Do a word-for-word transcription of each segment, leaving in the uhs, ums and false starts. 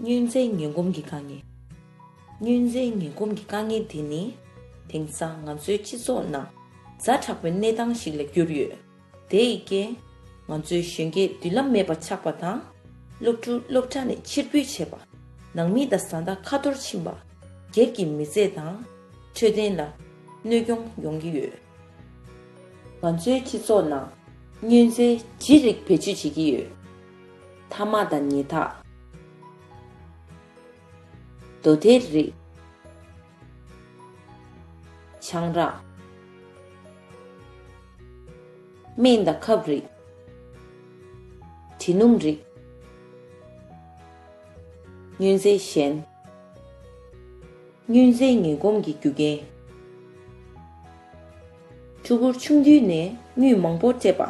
སྨྱོན་རྫས་ངན་གོམས་ཀྱི་དཀའ་ངལ། སྨྱོན་རྫས་ངན་གོམས་ཀྱི་དཀའ་ངལ་དེ་ནི་དེང་སང་ང་ཚོའི་སྤྱི་ཚོགས་ནང་ཛ་དྲག་པའི་གནས་སྟངས་ཤིག་ལ་གྱུར་ཡོད། དེ་ཡི་རྐྱེན། ང་ཚོའི་གཞོན་སྐྱེས་མདུན་ལམ་མེད་པ་ཆགས་པ་དང་། སློབ་ཕྲུག་སློབ་གྲྭ་ནས་ཕྱིར་འབུད་བྱས་པ། ནང་མི་དང་བཟའ་ཟླ་ཁ་འཐོར་ཕྱིན་པ། སྒེར་གྱི་མི་ཚེ་དང་། འཕྲོད་བསྟེན་ལ་གནོད་སྐྱོན་ཡོང་གི་ཡོད། ང་ཚོའི་སྤྱི་ཚོགས་ནང་སྨྱོན་རྫས་བཞི་རིགས་བེད་སྤྱོད་བྱེད་ཀྱི་ཡོད། ཐ་མག་དང་ཉལ་ཐག་རྡོ་ཐལ་རིགས། ཆང་རག་སྨན་དང་ཁབ་རིགས། དྲི་སྣུམ་རིགས། སྨྱོན་རྫས་གཞན། སྨྱོན་རྫས་ངན་གོམས་ཀྱི་རྒྱུ་རྐྱེན། ཕྲུ་གུར་ཆུང་དུས་ནས་དངུལ་མང་པོ་སྤྲད་པ།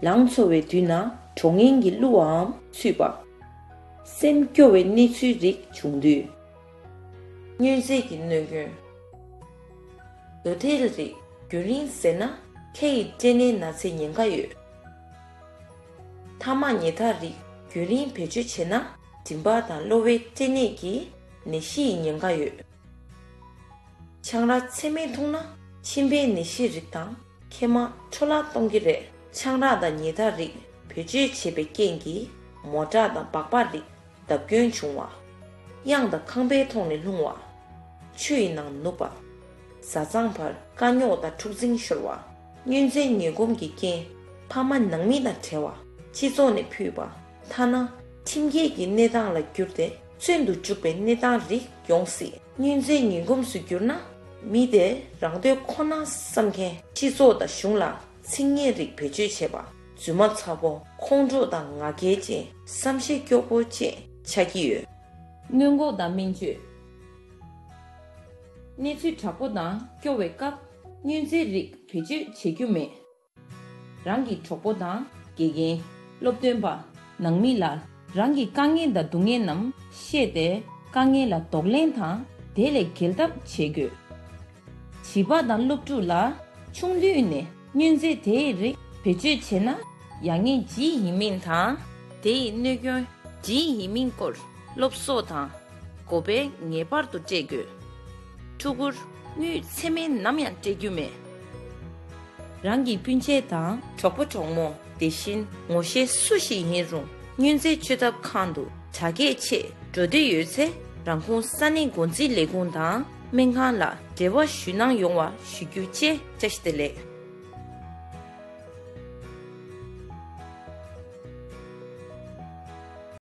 ལང་ཚོ་བའི་དུས་ན་གྲོགས་ངན་གྱིས་བསླུ་བའམ་འཚུད་པ། སེམས་སྐྱོ་བའི་གནས་ཚུལ་རིགས་བྱུང་དུས། སྨྱོན་རྫས་ཀྱི་གནོད་སྐྱོན། རྡོ་ཐལ་རིགས་རྒྱུན་རིང་ཟས་ན་ཁ་ཡི་སྐྲན་ནད་ན་ཚའི་ཉེན་ཁ་ཡོད། ཐ་མག་ཉལ་ཐག་རིགས་རྒྱུན་རིང་བེད་སྤྱོད་བྱས་ན་མགྲིན་པ་དང་གློ་བའི་སྐྲན་ནད་ཀྱི་ནད་གཞི་ཡི་ཉེན་ཁ་ཡོད། ཆང་རག་ཚད་མེད་འཐུང་ན་མཆིན་པའི་ནད་གཞི་རིགས་དང་མཁལ་མ་འཕྲོ་བརླག་གཏོང་གི་རེད། ཆང་རག་དང་ཉལ་ཐག་རིགས་བེད་སྤྱོད་བྱས་པའི་རྐྱེན་གྱིས་མོ་ཊ་དང་སྦག་སྦག་རིགས་བརྡབ་སྐྱོན་བྱུང་བ། གཡང་དང་ཁང་པའི་ཐོག་ནས་ལྷུང་བ། ཆུ་ཡི་ནང་ནུབ་པ། བཟའ་ཚང་བར་དཀའ་རྙོག་དང་འཁྲུག་འཛིང་ཤོར་བ། སྨྱོན་རྫས་ངན་གོམས་ཀྱི་རྐྱེན། ཕ་མ་ནང་མི་དང་བྲལ་བ། སྤྱི་ཚོགས་ནས་ཕུད་པ། ཐ་ན་ཁྲིམས་འགལ་གྱི་གནས་སྟངས་ལ་གྱུར་ཏེ་བཙོན་དུ་བཅུག་པའི་གནས་སྟངས་རིགས་ཡོང་སྲིད། སྨྱོན་རྫས་ངན་གོམས་སུ་གྱུར་ན། མི་དེ་རང་འདོད་ཁོ་ན་བསམ་མཁན། སྤྱི་ཚོགས་དང་གཞུང་ལ་ཚིག་ངན་རིགས་བེད་སྤྱོད་བྱེད་པ། རྫུན་མ་ཚ་པོ། ཁོང་ཁྲོ་དང་ང་རྒྱལ་ཅན། བསམ་ཤེས་སྐྱོ་པོ་བཅས་ཆགས་ཀྱི་ཡོད། སྔོན་འགོག་དང་སྨན་བཅོས། གནས་ཚུལ་དྲག་པོ་དང་སྐྱོ་བའི་སྐབས་སྨྱོན་རྫས་རིགས་བེད་སྤྱོད་བྱེད་རྒྱུ་མེད། རང་གི་གྲོགས་པོ་དང་དགེ་རྒན། སློབ་སྟོན་པ། ནང་མི་ལ་རང་གི་དཀའ་ངལ་དང་སྡུག་བསྔལ་རྣམས་བཤད་དེ། དཀའ་ངལ་ལ་གདོང་ལེན་དང་དེ་ལས་བརྒལ་ཐབས་བྱེད་དགོས། བྱིས་པ་དང་སློབ་ཕྲུག་ལ་ཆུང་དུས་ནས་སྨྱོན་རྫས་དེའི་རིགས་བེད་སྤྱོད་བྱས་ན་ཡག་ཉེས་ཇི་ཡིན་མིན་དང་། དེ་ཡི་གནོད་སྐྱོན་ཇི་ཡིན་མིན་སྐོར་སློབ་གསོ་དང་གོ་བརྡ་ངེས་པར་དུ་སྤྲད་དགོས། ཕྲུ་གུར་དངུལ་ཚད་མེད་ནམ་ཡང་སྤྲད་རྒྱུ་མེད། རང་གི་སྤུན་མཆེད་དང་གྲོགས་པོ་གྲོགས་མོ། དེ་བཞིན་ངོ་ཤེས་སུ་ཞིག་ཡིན་རུང་སྨྱོན་རྫས་བཅོས་ཐབས་ཁང་དུ་དྲག་སྐྱེད་ཆེད་འགྲོ་འདོད་ཡོད་ཚེ། རང་ཁོངས་ས་གནས་འགོ་འཛིན་ལས་ཁུངས་དང་སྨན་ཁང་ལ་འབྲེལ་བ་ཞུ་གནང་ཡོང་བ་ཞུ་རྒྱུ་བཅས། བཀྲ་ཤིས་བདེ་ལེགས།